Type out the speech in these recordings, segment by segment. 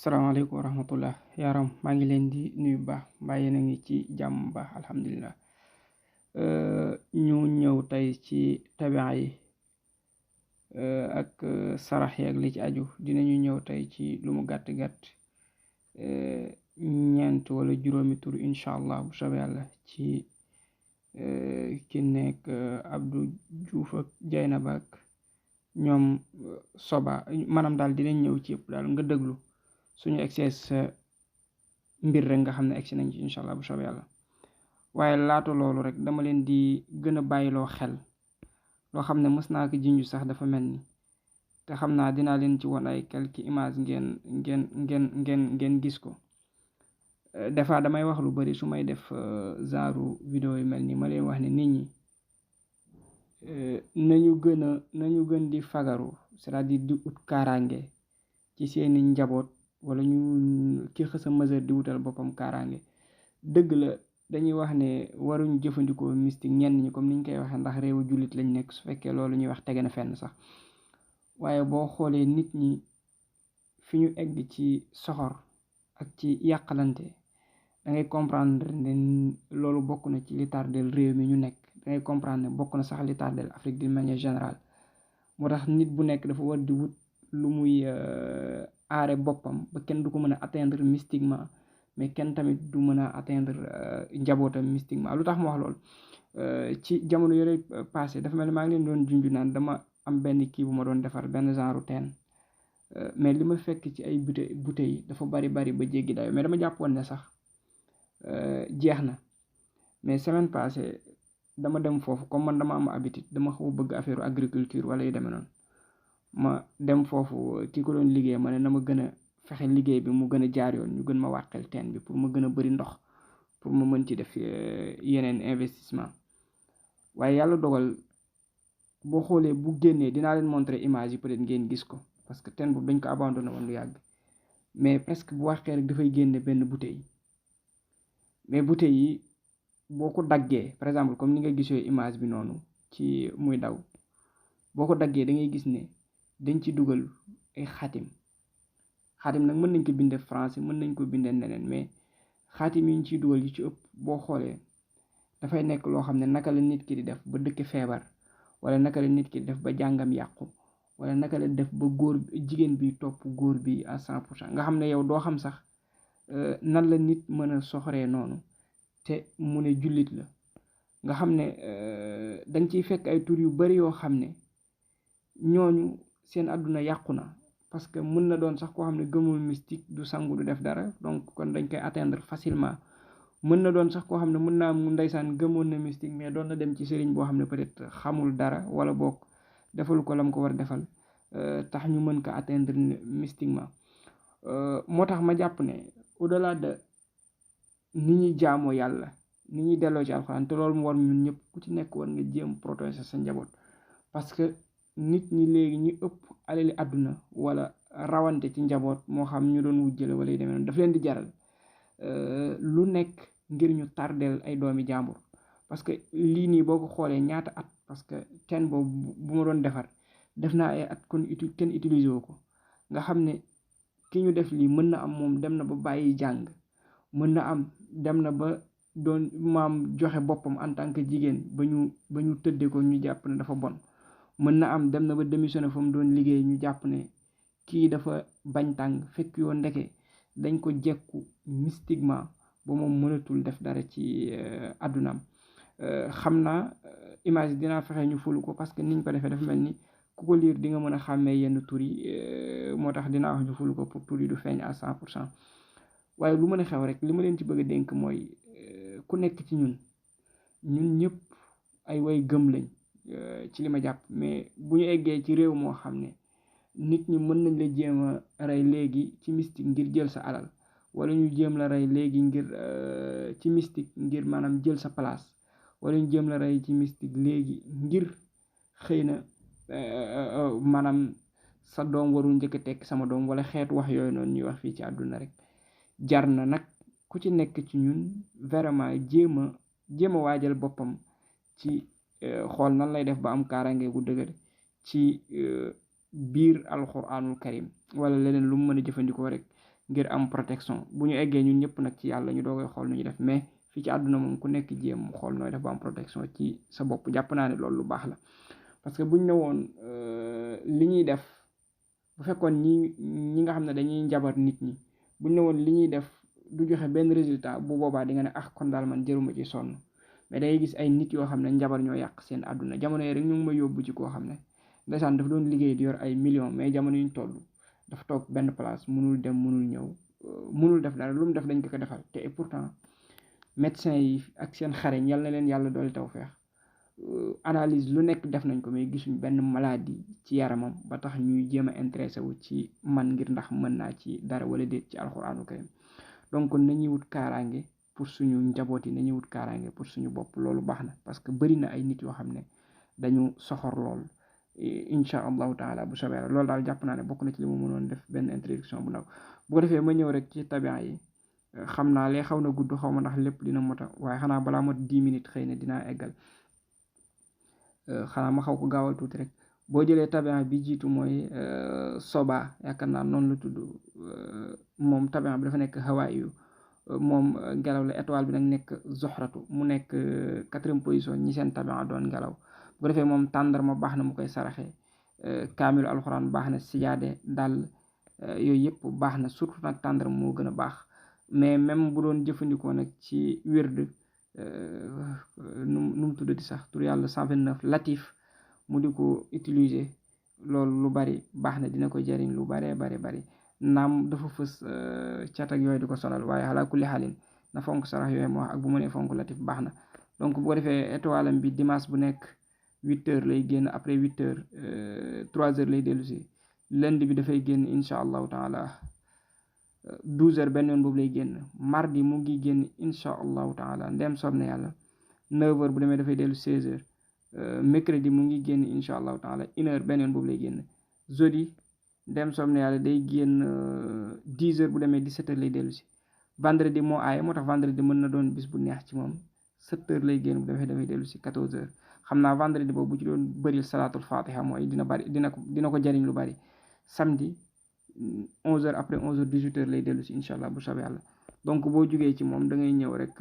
salaamaaleykum wa rahmatullah yaaram maa ngi leen di nuyu baax mbaa yéen a ngi ci jàmm baax alhamdulilah. ñu ñëw tey ci tabia yi ak sarax yi ak li ci aju. dinañu ñëw tey ci lu mu gàtt gàtt ñeent wala juróomi tur incha allah bu soobee yàlla ci ki nekk Abdou Diouf ak Jaynaba ak ñoom soba maanaam daal dinañ ñëw ci yëpp daal nga déglu suñu egsee sa mbir rek nga xam ne egsi nañ ci incha allah bu soobee yàlla. waaye laata loolu rek dama leen di gën a bàyyiloo xel loo xam ne mës naa ko jinju sax dafa mel ni te xam naa dinaa leen ci won ay quelques images ngeen gis ko. des fois damay wax lu bari su may def genre vidéo yu mel ni ma leen wax ne nit ñi nañu gën di fagaru, c'est-à-dire di ut kaaraange ci seeni njaboot wala ñu ki xësa mesure di wutal boppam kaaraange. dëgg la dañuy wax ne waruñ jëfandikoo mystique ñenn ñi comme niñ koy waxee ndax réewu jullit lañ nekk, su fekkee loolu ñuy wax tege na fenn sax. waaye boo xoolee nit ñi fi ñu egg ci soxor ak ci yàqalante da ngay comprendre ne loolu bokk na ci li tardel réew mi ñu nekk. da ngay comprendre ne bokk na sax li tardel Afrique d'une manière générale. moo tax nit bu nekk dafa war di wut lu muy aare boppam ba kenn du ko mën a atteindre mystiquement, mais kenn tamit du mën a atteindre njabootam mystiquement. lu tax ma wax loolu ci jamono yore passé dafa mel ni maa ngi leen doon junju naan dama am benn kii bu ma doon defar benn genre teen, mais li ma fekk ci ay bouteilles dafa bari ba jéggi dayo, mais dama jàppoon ne sax jeex na. mais semaine passée dama dem foofu, comme man dama am habitude, dama xaw bëgg affaire agriculture wala yu demee noonu. ma dem foofu ki ko doon liggéey ma ne na ma gën a fexe liggéey bi mu gën a jaar yoon, ñu gën ma wàqel teen bi pour ma gën a bëri ndox pour ma mën ci def yeneen investissement. waaye yàlla dogal boo xoolee bu génnee dinaa leen montrer image yi peut-être ngeen gis ko, parce que teen boobu dañ ko abandonné woon lu yàgg. mais presque bu wàqee rek dafay génne benn bouteille, mais bouteille yi boo ko daggee par exemple comme ni nga gisee image bi noonu ci muy daw, boo ko daggee da ngay gis ne dañ ci dugal ay xaatim nag mën nañ ko bindee français, mën nañ ko bindee neneen, mais xaatim yi ñu ciy dugal yi ci ëpp boo xoolee dafay nekk loo xam ne naka la nit ki di def ba dëkk feebar, wala naka la nit ki di def ba jàngam yàqu, wala naka la def ba jigéen bi topp góor bi à 100%. nga xam ne yow doo xam sax nan la nit mën a soxoree noonu te mu ne jullit la. nga xam ne danga ciy fekk ay tur yu bari yoo xam ne ñooñu seen àdduna yàqu na, parce que mën na doon sax koo xam ne gëmul mystique, du sangu, du def dara, donc kon dañ koy atteindre facilement. mën na doon sax koo xam ne mën naa mu ndeysaan gëmoon na mystique, mais doon na dem ci sëriñ boo xam ne peut-être xamul dara wala boog defal ko lam ko war defal tax ñu mën ko atteindre mystiquement. moo tax ma jàpp ne au-delà de ni ñuy jaamoo yàlla, ni ñuy delloo ci alxuraan, te loolu mu war ñun ñëpp ku ci nekk war nga jéem protéger sa njaboot, parce que nit ñi léegi ñu ëpp alali àdduna wala rawante ci njaboot, moo xam ñu doon wujjale wala yu demee noonu, daf leen di jaral lu nekk ngir ñu tardeel ay doomi jàmbur. parce que lii nii boo ko xoolee ñaata at, parce que teen boobu bu ma doon defar def naa ay at kon kenn utiliser wu ko. nga xam ne ki ñu def lii mën na am moom dem na ba bàyyi jàng, mën na am dem na ba doon maam joxe boppam en tant que jigéen ba ñu tëddee ko ñu jàpp ne dafa bon. mën na am dem na ba démissionné fa mu doon liggéey ñu jàpp ne kii dafa bañ tàng, fekk yoo ndeke dañ ko jekku mystiquement ba moom mënatul def dara ci àddunaam. xam naa image dinaa fexe ñu fulu ko, parce que niñ ko defee dafa mel ni ku ko liir di nga mën a xàmmee yenn tur yi, moo tax dinaa wax ñu fulu ko pour tur yi du feeñ à 100%. waaye lu mën a xew rek li ma leen ci bëgg a dénk mooy ku nekk ci ñun ñëpp ay way gëm lañ ci li ma jàpp. mais bu ñu eggee ci réew moo xam ne nit ñi mën nañ la jéem a rey léegi ci mystique ngir jël sa alal, wala ñu jéem la rey léegi ngir ci mystique ngir maanaam jël sa place, wala ñu jéem la rey ci mystique léegi ngir xëy na maanaam sa doom warul njëkk a tekk sama doom, wala xeetu wax yooyu noonu ñuy wax fii ci àdduna rek. jar na nag ku ci nekk ci ñun vraiment jéem a waajal boppam ci xool nan lay def ba am kaaraange gu dëgër ci biir alxuraanul karim wala leneen lu mu mën a jëfandikoo rek ngir am protection bu ñu eggee ñun ñëpp nag ci yàlla ñu doogay xool nu ñu def mais fii ci àdduna moom ku nekk jéem xool nooy def ba am protection ci sa bopp jàpp naa ne loolu lu baax la parce que buñ ne woon li ñuy def bu fekkoon ñi nga xam ne dañuy njabar nit ñi buñ ne woon li ñuy def du joxe benn résultat bu boobaa di nga ne kon daal man jëruma ci sonn mais dangay gis ay nit yoo xam ne njabar ñoo yàq seen àdduna jamono yi rek ñu ngi ma yóbbu ci koo xam ne ndeysaan dafa doon liggéey di yor ay millions mais jamono yuñ toll dafa toog benn place munul dem munul ñëw munul def dara lu mu def dañ ko defal te et pourtant médecins yi ak seen xareñ yal na leen yàlla doole tawfeex analyse lu nekk def nañ ko mais gisuñ benn maladie ci yaramam ba tax ñuy jéem a intéressé wu ci man ngir ndax mën naa ci dara wala déet ci alxuraanu karim donc nañuy wut kaaraange pour suñu njaboot yi nañuy wut kaaraange pour suñu bopp loolu baax na parce que bëri na ay nit yoo xam ne dañu soxor lool incha allahu taala bu soobee la loolu daal jàpp naa ne bokk na ci li mu mënoon def benn introduction bu ndaw bu ko defee ma ñëw rek ci tabia yi xam naa lee xaw na gudd xaw ma ndax lépp dina mota waaye xanaa balaa mot 10 minutes xëy na dinaa eggal xanaa ma xaw ko gaawal tuuti rek boo jëlee tabia bi jiitu mooy soba yaakaar naa noonu la tudd moom tabia bi dafa nekk hawaayu moom ngelaw la étoile bi nag nekk zoxratu mu nekk 4e position ñi seen tabia doon ngelaw bu ko defee moom tàndarma baax na mu koy saraxe kaamilu alxuraan baax na sijaade dal yooyu yëpp baax na surtout nag tàndarma moo gën a baax mais même bu doon jëfandikoo nag ci wird nu mu tuddati sax tur yàlla 129 latif mu di ko utiliser loolu lu bari baax na dina ko jariñ lu bari naam dafa fës cat ak yooyu di ko sonal waaye ala kulli xaalin na fonk sarax yooyu moo wax ak bu mënee fonk latif baax na donc bu ko defee étoile am bi dimanche bu nekk 8h lay génn après 8h 3h lay dellu si lundi bi dafay génn incha allahu taala 12h benn yoon boobu lay génn mardi mu ngi génn incha allahu taala ndem soob na yàlla 9h bu demee dafay dellu 16h mercredi mu ngi génn incha allahu taala 1h benn yoon boobu lay génn jeudi ndem soob na yàlla day génn 10h bu demee 17h lay dellu si vendredi moo aaye moo tax vendredi mën na doon bis bu neex ci moom 7h lay génn bu demee dafay dellu si 14h xam naa vendredi boobu bu ci doon bëril salaatul fatiha mooy dina ko jariñ lu bari samedi 11h après 11h 18h lay dellu si incha allah bu soobee yàlla donc boo jugee ci moom da ngay ñëw rek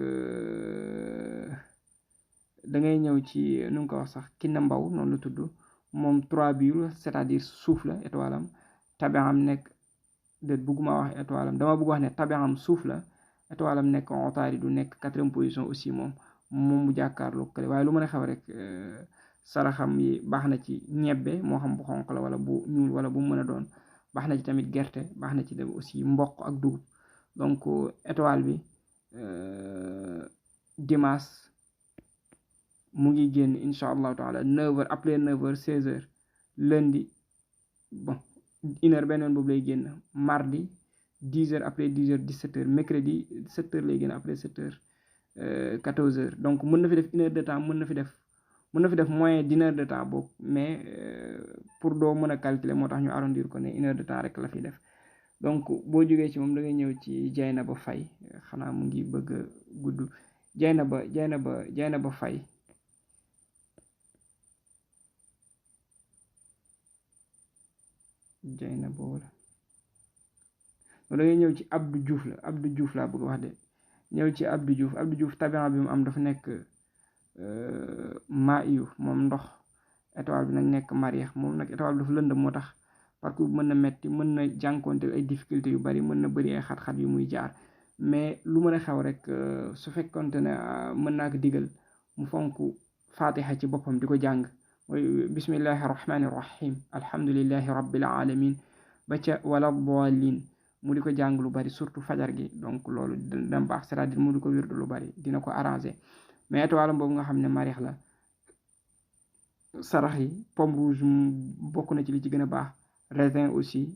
da ngay ñëw ci nu nga ko wax sax Kinna Mbaw noonu la tudd moom 3 biir c'est-à-dire suuf la étoile am tabiam nekk déet bëgguma wax étoile am dama bëgg wax ne tabiam suuf la étoile am nekk otaari du nekk 4e position aussi moom mu jàkkaarloo kële waaye lu mën a xew rek saraxam yi baax na ci ñebbe moo xam bu xonq la wala bu ñuul wala bu mën a doon baax na ci tamit gerte baax na ci dem aussi mboq ak dugub donc étoile bi dimanche mu ngi génn incha allahu taala 9h après 9h 16h lundi bon 1h benn yoon boobu lay génn mardi 10h après 10h 17h mercredi 7h lay génn après 7h 14h donc mën na fi def 1h de temps mën na fi def moyen d'1h de temps boobu mais pour doo mën a calculer moo tax ñu arrondir ko ne 1h de temps rek la fi def donc boo jógee ci moom da ngay ñëw ci Jaynaba Fay xanaa mu ngi bëgg a gudd Jaynaba Fay Jaynaba wala da ngay ñëw ci Abdou Diouf laa bëgg wax de ñëw ci Abdou Diouf tabian bi mu am dafa nekk maa iyu moom ndox étoile bi nag nekk mariix moom nag étoile bi dafa lëndëm moo tax parcours bi mën na metti mën na jànkoonte ay difficultés yu bari mën na bëri ay xat-xat yu muy jaar mais lu mën a xew rek su fekkonte ne mën naa ko digal mu fonk fatiha ci boppam di ko jàng mooy bismillahi rahmani rahim alhamdulillahi rabbil alamin ba ca wala dallin mu di ko jàng lu bari surtout fajar gi donc loolu dina baax c'est-à-dire mu di ko wirdu lu bari dina ko arranger mais étoile boobu nga xam ne mariix la sarax yi pomme rouge bokk na ci li ci gën a baax raisin aussi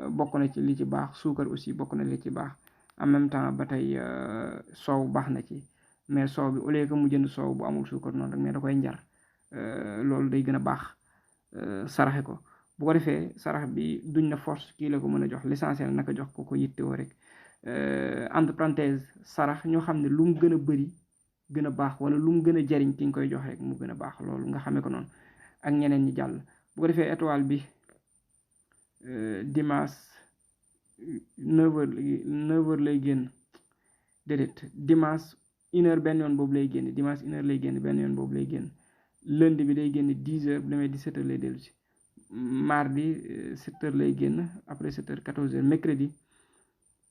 bokk na ci li ci baax suukar aussi bokk na li ci baax en même temps ba tey soow baax na ci mais soow bi au lieu que mu jënd soow bu amul suukar noonu rek mais da koy njar loolu day gën a baax saraxe ko bu ko defee sarax bi duñ na force kii la ko mën a jox l'essentiel naka jox ko yittewoo rek entre parenthèse sarax ñoo xam ne lu mu gën a bëri gën a baax wala lu mu gën a jariñ ki nga koy jox rek mu gën a baax loolu nga xamee ko noonu ak ñeneen ñi jàll bu ko defee étoile bi dimanche 9h lay génn déedéet dimanche 1h benn yoon boobu lay génn dimanche 1h lay génn benn yoon boobu lay génn lundi bi day génn 10h bu demee 17h lay dellu si mardi 7h lay génn après 7h 14h mercredi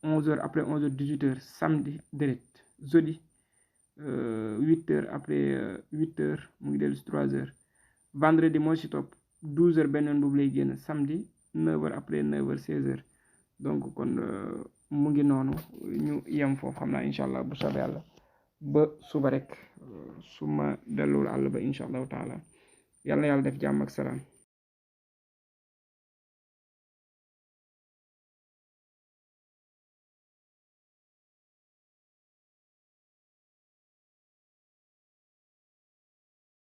11h après 11h 18h samedi déedéet jeudi 8h après 8h mu ngi dellu si 3h vendredi moo si topp 12h benn yoon boobu lay génn samedi 9h après 9h 16h donc kon mu ngi noonu ñu yem foofu xam naa incha allah bu soobee yàlla ba suba rek su ma delluwul àll ba incha allahu taala yàlla na yàlla def jàmm ak salaam.